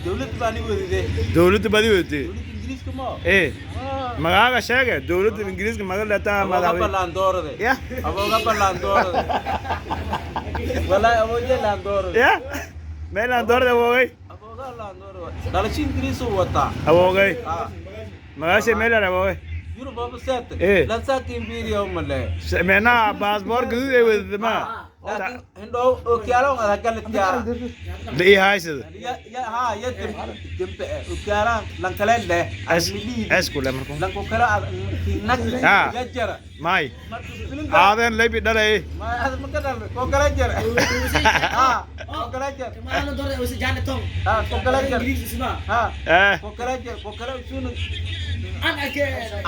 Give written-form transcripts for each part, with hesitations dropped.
Dawladda baan i wadide. Dowladda badi wadatay. Dawladda Ingiriiska ma? Eh, magaaga sheege. Dowladda Ingiriiska maga leetaa? Abooga Madaxweyne ballaandoorade. Ya. Abooga ballaandoorade. Wallahi abooje laandoorade. Ya, meelaan doorada awoogay. Abooga laandoorade. Dhalasho Ingiriis uu wataa. Awoogay. Ah. Magaashay meelaan awoogay? Yurub aba seete. Eh. Lansaaka imperial male. Meenaha baasboor gaduud ay wadata ma? Laakiin hindhow ookiyaalo haggalatiyaa. La ii haysada. Ya ya ha ya dembe ookiyaala lankale leh. Es kule markuu. Lanko kale nag. Ah. Ya jara. May. Marka filinka. Aadeen laybi dhalay. Ma hada ma ka dhalay ko kale jara. Ha ko kale jara. Ha ko kale jara. Ha Eh. ko kale jara ko kale usuna.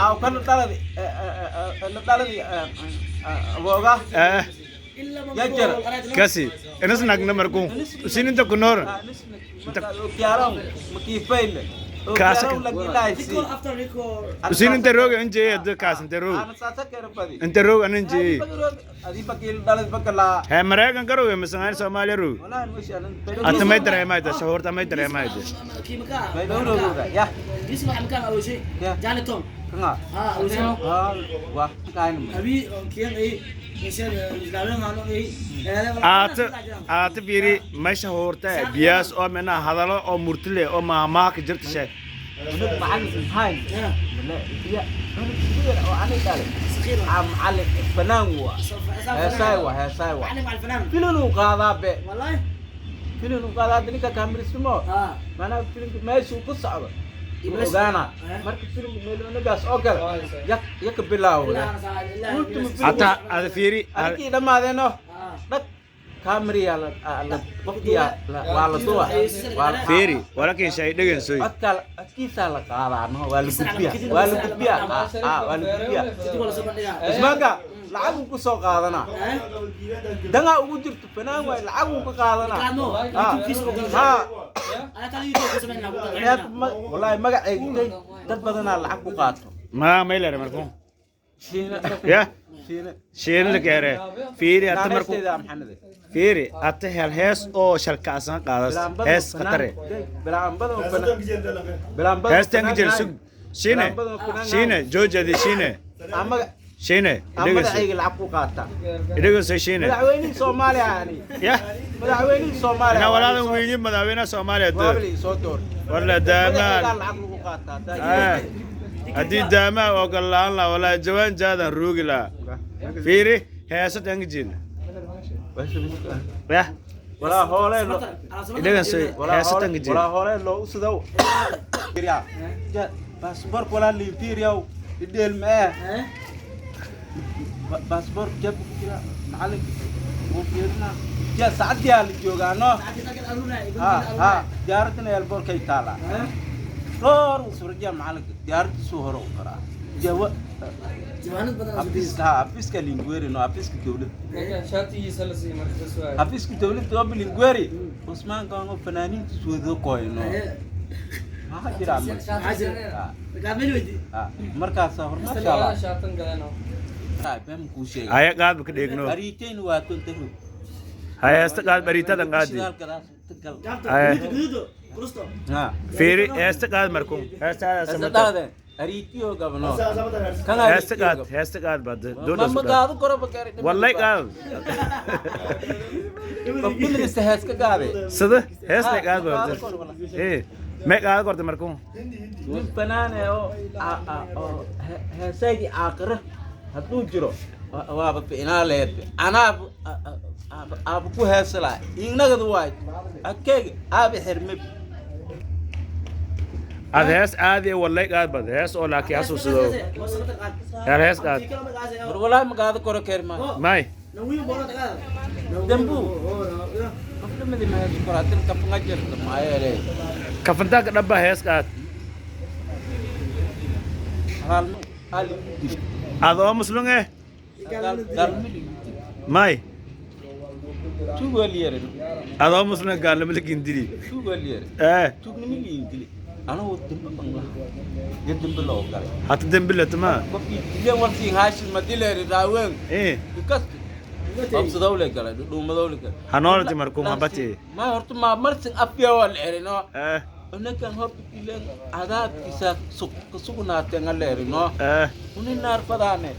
Aw kan dhaladi la dhaladi abooga. Eh. Ya jara. Kasi inas nagna markuu sininta ku noor. Usin inta roog injee hada kaas inta roog inta roog anan jee he Maraykan ka roog mise aan Soomaaliya roog ata may dareemayda shahuurta may dareemayda. Aata aata fiiri may shahuurta biyaas oo mena hadalo oo murtile oo maahmaah ka jirta sheeg. Filin qaadaa be filin uu qaadaa hadda ninka kaamirismo maanaa filimka meeshuu ku socdo wuu ogaanaa marka filimka meelonagaas oo kale ya ka bilaawda. Hata ada fiiri. Adigii dhamaadeeno dhag kaamiriyaa la qofkiyaa waa la duwa waa la Fiiri walakin shay dhegeysoy. Codkaa codkiisaa la qaadaa no waa la gudbiyaa waa la gudbiyaa ah waa la gudbiyaa ismaanka lacaguu ku soo qaadanaa dangaa ugu jirto fanaan waay lacaguu ka qaadanaa. Ha wallaahi magacayga intay dad badanaa lacag ku qaato. Ma may leer markuu. Shiina. Ya. Shiina. Shiina la keere fiiri hata markuu. Naanaysteeda maxamed. Fiiri hata hel hees oo shalkacsan qaadas hees khatare. Bilaambada. Heestan ka jira sug shiine shiine joojadi shiine shiine dhegeyso. Magacayga lacag ku qaata. Dhegeyso shiine. Madaxweynihii Soomaaliya ani. Ya. Madaxweynihii Soomaaliya. Ina walaadan weyni madaxweynaha Soomaaliya waabli de soo door. Wala magacaygaa daamaan lacag lagu qaataa. Ah, haddii daamaa ogolaan lahaa walaa jawaan jaadan ruugi lahaa. Fiiri heesatan ka jeedna ya. Walaa hoolee loo Dhegeyso heesatan ka jeedna. Walaa hoolee loo usidow baasboork walaa liinfiiriyow idheel ma eh baasboork jeebka ku jira macalinka wuu fiirinaa ja saacaddiyaa la joogaa no ha ha diyaaradana eelboorkay taalaa dhowr uu surajiyaa macalinka diyaaraddiisuu hore u karaa jawa xafiiska ha xafiiska lingueri no xafiiska dowladda. Shaatigiisa la siiyey marka saas waaye. Xafiiska dowladda oo lingueri Usmaan Gaango fanaaniintiis wada qoyno maxaa jira markaasa hor maasha Allah. Shaatan galeen oo. Been kuu sheegay. Haya qaadba ka dheegno. Ariiteen waa kontaru. Haya heesta qaad bariitadan qaadi. Haya. Fiiri heesta qaad markuu heestaada samata. Ariitiyo gabno. Heesta qaad heesta qaad baad Ma qaado karo bakari. Wallahi qaad. Qofkii hees ka qaade. Sida heesta qaad baad eh may qaad korta markuu. Nin banaan eh oo oo heesaygii aakhire hadduu jiro waaba fiicnaa lahayd anaa aaba ku heesa lahay inagadu waay adkeyga aaba xirmib. Ad hees aadi wallahi qaad baad hees oo laakiin xasuusado hel hees qaad. War walaahi ma qaado karo keerma. May. Dambu qof dhamadi ma heesi karo haddana kafunga jirta maxaa yeelay Kafantaanka dhabba hees qaad. Halaalmo ali dil. Ad oo muslim eh. Gaalnimo dil. May. Tuug waa liyeere. Ad oo muslim gaalnimo la gindiri. Tuug waa liyeere. Eh. Tuugnimo liin dili anagoo dembe ban lahaa ya dembe loo galay. Hata dembi latama. Qofkii dileen wartiin haashim ma dileeri raaween. Eh. Ikasta habsadowle galay dhuumadowle galay. Hanoolati markuu mabati. Ma horta ma marsin afya waa la erino. Eh. Unakan hob ilen cadaabkiisa ka sugnaateen aleerino. Uni naar fadaane.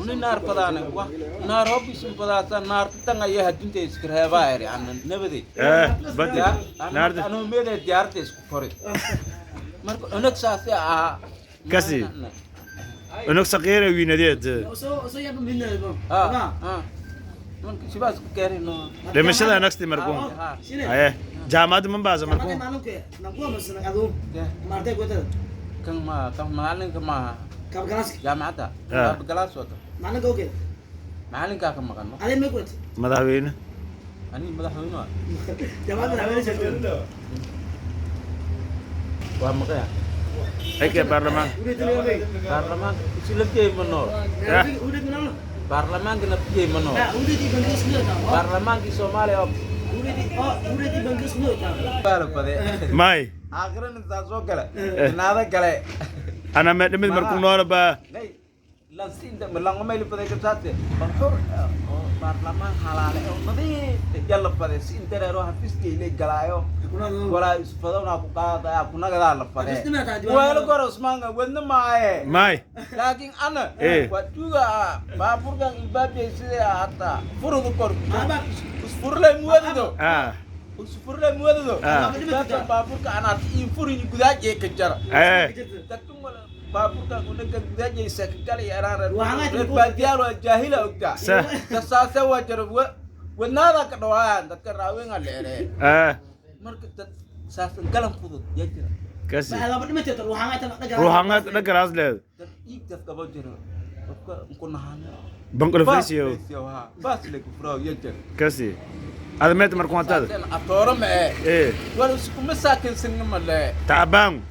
Uni naar fadaane wa naar hob isin fadaasa naarta tan ayaa hadinta iska reebaa eri ana nabadey. Badi naarta. Anuu meeday diyaarta isku kori marka unag saasay ahaa. Kasi. Unug saqiira wiinadeed. Marka sibaas ku keenino. Dhimashada nagsti markuun. Aye, jaamacadda ma baasa markuun. Kan ma kan macalinka maaha jaamacadda. Galaas wata macalinkaa ka maqano. Madaxweyne. Aniga madaxweyne waa maqaya. Ayke baarlamaanka. Baarlamaanka isi lafteey ma nool. Baarlamaanka nafteey ma nool. Baarlamaankii Soomaaliya oo baala bade. May. Aakhirana saas oo kale jinaado kale. Ana ma dhimid markuu nool baa. Nay lansinta langomayli baday kabsaate bal xur oo baarlamaan halaale oo nadiif yalla bade si intareero hafiskeyla galaayo walaa isfadowna ku qaadaya kunagadaa la fade weelo kor Usmaanka wadna maaye. May. Laakiin ana waa tuuga baabuurkan ilbaabiyay sidee hataa furudu kor isfurlay muwadido. Isfurlay muwadido. Ilbaabka baabuurka anaad ii furin gudaajee ka jara. Dadkan wala baabuurkan unaga gudaajaysa ka galay eraan reer baadiyaal waa jaahila ogtaa. Dasaase waa jara wadnaada ka dhawaayaan dadka raawenga leeree. Marka dad saasan galan fudud yaa jira. Kasi ruuxangaad dhagaraas leed. Dad iig dad qabo jira dadka nkunahaana. Banqolofaysiyo. Baas le kufrao yaa jira. Kasi ada meet markuun hataada. Saasen atooro ma ee. Wal iskuma saakinsanima le. Tacbaan.